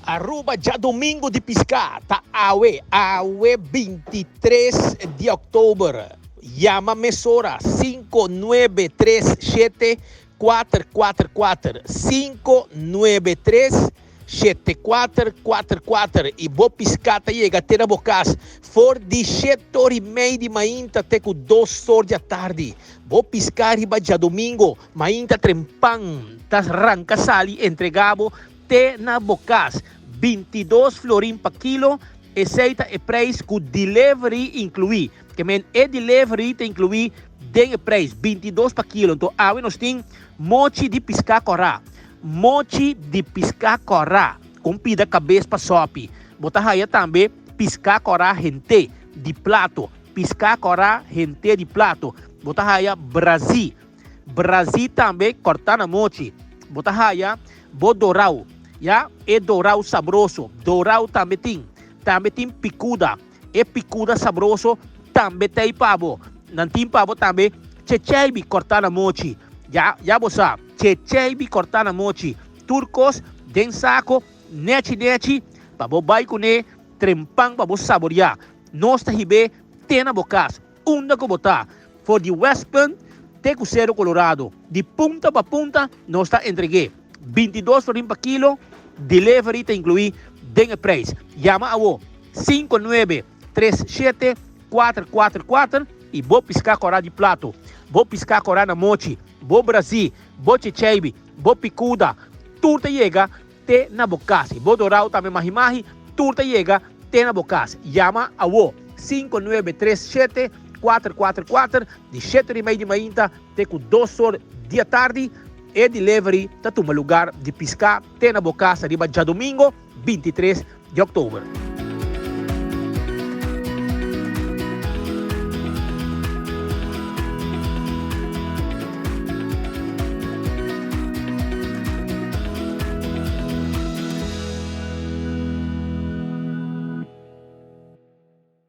Aruba djadomingo di piská ta awe, awe 23 di òktober. Yama mesora 593 7444, 593 7444 i bo piská ta yega te na bo kas for di shete or i mei di mainta te ku dos or di atardi. Bo piská riba djadomingo mainta trempan ta ranka sali entregá bo te na bo kas. 22 florin pa kilo, esei ta e preis ku delivery inkluí. Ke men e delivery ta inkluí den e preis, 22 pa kilo. Anto awe nos tin mochi di piská kòrá. Mochi di piská kòrá ku un pida kabes pa sòpi. Bo ta haya tambe piská kòrá hent'é di plato. Piská kòrá hent'é di plato. Bo ta haya brazí. Brazí tambe kòrtá na mochi. Bo ta haya bo dorau. Ya, e dorau sabroso. Dorau tambe tin. Tambe tin pikuda. E pikuda sabroso tambe t'ei pa bo. Nan tin pa bo tambe checheibi kòrtá na mochi. Ya, ya bo sa, checheibi kòrtá na mochi. Tur kos den sako, nechi nechi, pa bo bai kuné trempan pa bo saboriá. Nos ta hib'é te na bo kas, unda ku bo ta. For di Westpunt te ku Cerro Colorado, di punta pa punta nos ta entreg'é. 22 florin pa kilo, delivery ta inkluí den e preis. Yama awo 5 9 3 7 4 4 4 i bo piská kòrá di plato, bo piská kòrá na mochi, bo brazí, bo checheibi, bo pikuda, tur ta yega te na bo kas. I bo dorau tambe mahi mahi, tur ta yega te na bo kas. Yama awo 5 9 3 7 4 4 4 di 7:30 di mainta te ku 2 or di atardi. E delivery ta tuma lugar di piská te na bo kas riba djadomingo 23 di òktober.